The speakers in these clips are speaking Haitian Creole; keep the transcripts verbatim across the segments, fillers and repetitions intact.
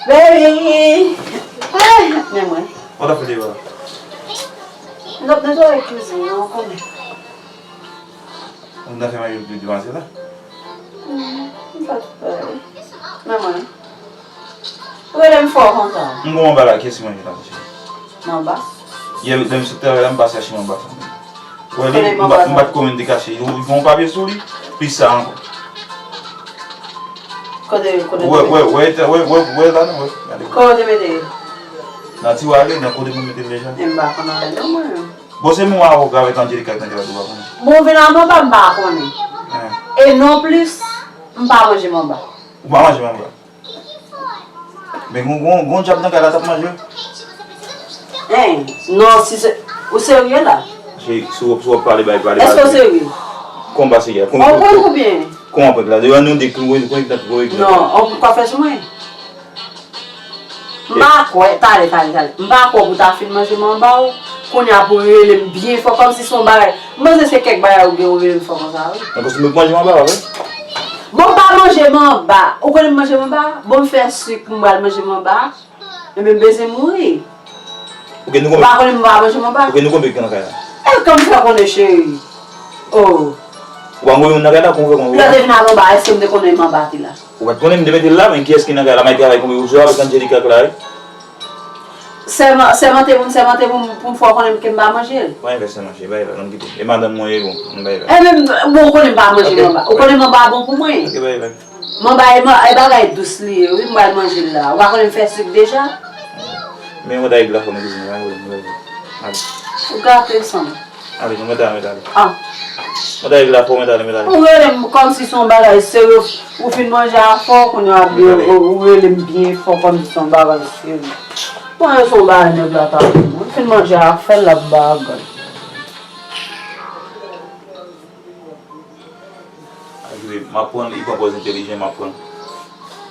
Baby! Ay, men mwen. Ou t ap fè deyò la? M t ap netwaye kizin nan, ou konnen. Ou t ap fè manje pou demanzèl la? Hmm, m pa t fè. Men mwen. Ou rele m fò konsa. M gon anba la, kiyès ki manje la, monchè? Anba? Yè, lè m sot travay la, m pase achte anba. Wè li, m pa t konnen m te kache. Li gen yon papye sou li, plis sa ankò. Kote, kote. Wè, wè, wè, wè, wè, wè la non, wè. Gade. Kote w te mete l? Nan tiwa li, nan kote mwen mete l deja. E m pa konn anyen non mwen. Bon, se mwen avoka avèk Angelica k nan gade, ou pa konnen. Bon, vin anba m pa konnen. E non plis, m pa manje manba. Ou pa manje manba? Men gon, gon, gon djab nan kay la t ap manje w. Hein, non, si se, ou serye la? Si, si w, si w ap pale, bay pale. Èske w serye? Kòman pa serye? Ou prank oubyen? Kòman prank la? Devan nou de kou, kou, kou, kou. Non, ou pa fè sou mwen. M pa kwè, talè, talè, talè. M pa kwè pou ta fin manje manba w, kounye a pou rele m byen fò, kòmsi se yon bagay. M panse se kèk bagay ou gen, ou rele m fò konsa, wi. Nan kòmsi mwen manje manba, wi. Bon, m pa manje manba. Ou konnen m manje manba? Bon, m fè sik, m pral manje manba. Ebyen, m bezwen mouri. Ou pa konnen m pa manje manba? Ou gen nou konbyen ki nan kay la? E kòman m fè konnen, cheri? Oh. Ou pa mwen nan kay la, kòman ou fè konnen? Lè w te vin ak manba, èske m te konnen manba te la? Ou pa t konnen m te mete l la, men kiyès ki nan kay la? M ap travay konbyen jou avèk Angelica la, wi. Sèman, sèmante pou m, sèmante pou m, pou m fè w konnen ke m pa manje l. Pa gen fè sèman, cheri, bay la, ann kite. E madanm mwen ye, bon, ann bay la. Ebyen, bon, ou konnen m pa manje manba. Ou konnen manba bon pou mwen. Ok, bay la. Manba e, e bagay dous li ye, wi, m pral manje l la. Ou pa konnen m fè sik deja? Men mwen ta regle afè mwen kizine, pa gen pwoblèm, mwen ta regle. Ale. Ou gate san. Ale, mwen ta, mwen ta ale. Ah. Mwen ta regle afè mwen ta ale, mwen ta ale. Ou rele m kòmsi se yon bagay serye, ou fin manje afè w, kounye a ou, ou rele m byen fò kòmsi se yon bagay serye. Mwen se yon bagay nèg la ta fè. Ou fin manje afè l, l ap bagay. Eskize, m ap pran, li pran pòz entèlijan, m ap pran.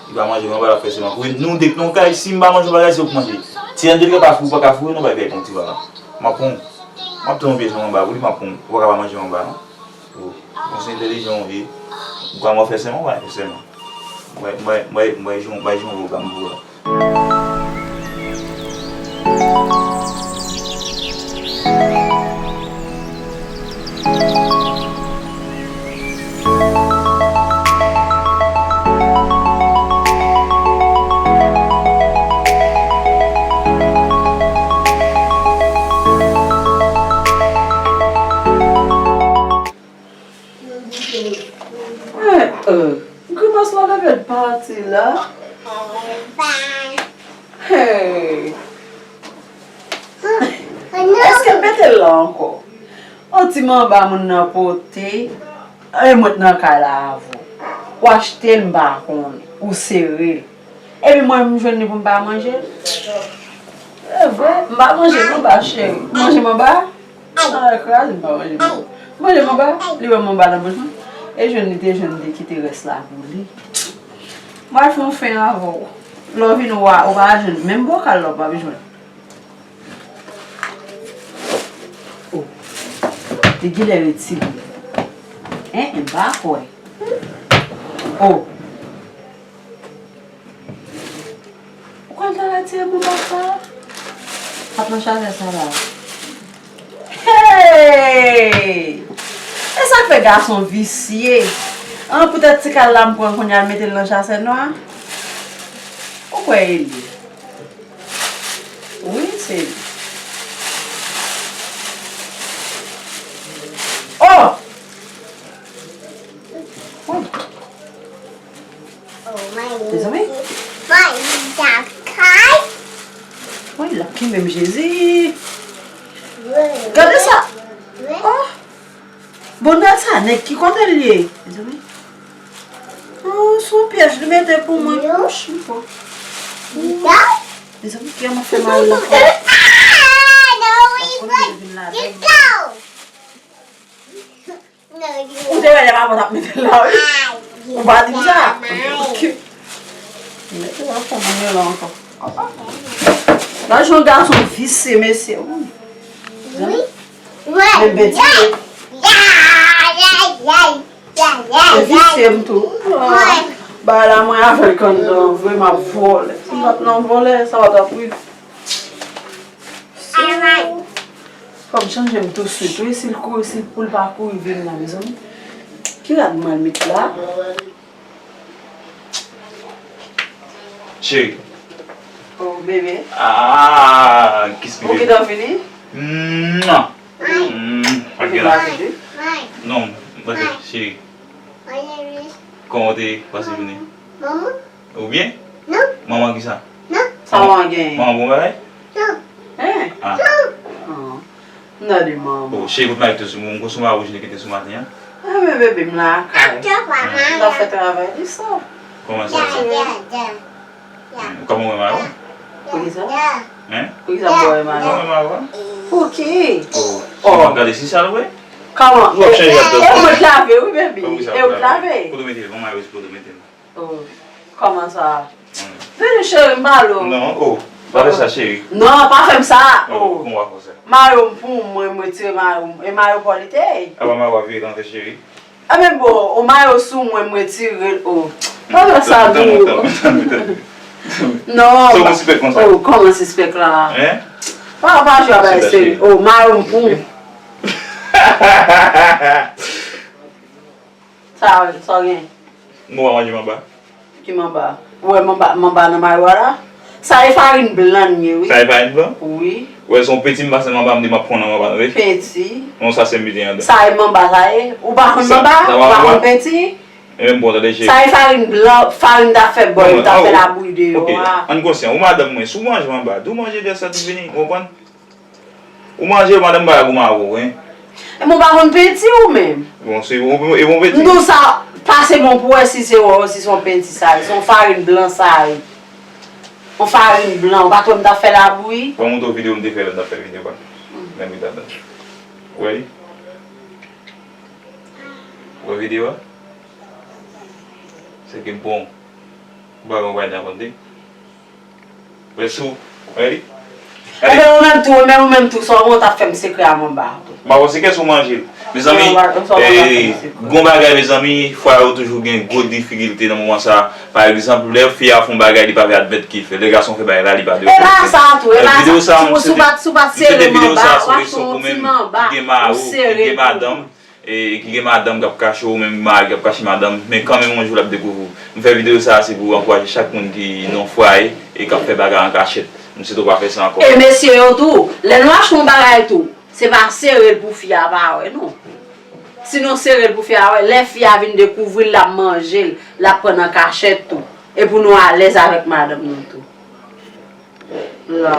Li pa manje, mwen pa la fè sèman. Pou nou de k nan kay, si m pa manje yon bagay, se ou k manje. Ti Angelica pa fou, pa ka foure, non, bay bèk yon ti bagay. M ap pran, m ap pran yon pyès manba, pou li m ap pran, ou pa ka pa manje manba, non. Ou, ou se entèlijan, ou ye. Ou ka mwen fè sèman, ou pa fè sèman. Mwen, mwen, mwen, mwen, jan, mwen, jan, ou ka m pou la. Eh, eh, grimas la depi l pati la. Hey. Èske l mete l la ankò? On ti manba moun nan pote. E mwen t nan kay la avè w. Ou achte l, m pa konnen. Ou sere l. Epi mwen, m jwenn li pou m pa manje l. E vre, m pa manje manba, cheri. Ou manje manba? Ah, kraze, m pa manje manba. Ou manje manba? Li wè manba nan bouch mwen. E jwenn li te jwenn, li te kite rès la pou li. M pral fè yon fen avè w. Lè w vin, ou pa, ou pa jwenn. Menm bokal la, ou p ap jwenn. Oh. Li genlè retire. Hein, m pa kwè. Oh. Ou kwè l ta retire bouda sa? Ap nan chajè sa la. Hey! E sa k fè gason visye. An, poutèt ti kal la m pran kounye a, l mete l nan chajè nwa. Ou kwè e li? Wi, se li. Oh! Wi. Mezanmi. Wi, l ap kenbe m, Jezi. Gade sa. Oh. Bonè sa, nèg ki kote l ye? Mezanmi. Oh, se yon pyèj li mete pou mwen. Wouch, m pran. Mezanmi, kè mwen fè mal la. Ou te wè lè papa t ap mete l la, wi. Ou pa di m sa. Mete l ankò, mete l ankò. Gad jan gason visye, mesye. Wi. Men bèt li ye. E visye m tou. Bagay la mwen avè l k anndan vre, m ap vòlè. Si m pa t nan vòlè, sa pa t ap rive. Fò m chanje m touswit wi, si l kouri, si l pou l pa kouri vin la, mezanmi. Ki rad mwen met la? Cheri. Oh, bebe. Ah, kiss me Ou baby. Gentan vini? Mwa. Mm, Ou ok te la. Pase di? Non, pase, cheri. Kòman w te pase jounen? Ou byen? Manman ki sa? Sa w gen? Manman bon bagay? Hein? Ah. Oh. M nan de manman. Oh, cheri, kout mari tou sou mwen, m konn sou mari ou jene kite sou maten an. Ah, men bebe, m lakay. M ta fè travay li sa. Kòman sa? Ou kòman wè mari ou? Poukisa? Hein? Poukisa m wè mari? Kòman wè mari ou? Pouki? Oh, cheri, gade si sa l wè. Kòman? Ou ap chanje ap E ou mwen k lave wi, baby. Kòman sa E ou k lave. Kote w mete l? Manman yo kote w mete l? Oh, kòman sa? Vini cheri, m pale w. Non, oh, pa fè sa cheri. Non, pa fè m sa. Oh, Oh. Bon, w a fè sa. Mayo m pou mwen, m retire mayo m. E mayo pa w li te ye. Apa mari w ap vire kanpe cheri? Ebyen bon, o mayo sou mwen, m retire l. Oh. Pa fè sa dou. Sa Non. w sispèk konsa? Oh, kòman sispèk la? Hein? Pa pa jwe avèk Sa seri. cheri. Oh, mayo m pou. Sa, sa w gen? Mwen pa manje manba. Ki manba? Ou wè manba, manba nan mayo a la? Sa e farin blan l ye, wi. Sa e farin blan? Wi. Wè, se yon penti m pase manba, m di m ap pran nan manba, wi. Penti. Non, sa se m mete anndan. Sa e manba, sa e? Ou pa konn Sa- manba? sa Ou pa pa manba? Konn penti? E menm bon, tande cheri. Sa e farin blan, farin ta fè bò, yo ta fè labouyi deyò Ok, a. Ann konsyan, ou madanm mwen, si w manje manba, di w manje dèyè sa tou vini, ou konprann? Ou manje, madanm bagay goumen avè w, hein. E mwen pa konn penti ou menm. Bon, se ou e bon penti. M di w sa, pase bon pou wè si se wè si se yon penti sa ye, se yon farin blan sa ye. Yon farin blan, ou pa t wè m t ap fè labouyi? Ban m montre w videyo m te fè lè m t ap fè videyo pa. Lè m ret adan. Ou wè li? Ou wè videyo a? Se ke m pran w. Ou pa gen yon bagay nan konte. Wè sou. Wè li? Ebyen ou menm tou, ou menm, ou menm tou, sa w t ap fè m sekrè a manba. M pa panse kès ou manje l. Mezanmi, Non, m pa- m pa- eh, gon bagay mezanmi, fwa yo toujou gen gwo difikilte nan moman sa. Pa egzanp, lè fi a fè yon bagay, li pa vle admèt ke l fè. Lè gason fè bagay la, li pa vle. E pa sa tou, e pa Videyo sa. Sa, m Sou pa, sou pa t sere manba, w ap fè yon ti manba. Ki gen mari, ki gen madanm, e ki gen madanm k ap kache ou menm mari k ap kache madanm, men kanmenm yon jou l ap dekouvri w. M fè videyo sa a se pou ankouraje chak moun ki nan fwaye e k ap fè bagay an kachèt. M swete w pa fè sa ankò. E mesye yo tou, lè nou achte yon bagay tou, se pa sere l pou fi a pa wè non. Si nou sere l pou fi a wè, lè fi a vin dekouvri l, l ap manje l, l ap pran nan kachèt tou. E pou nou alèz avèk madanm nou tou. La.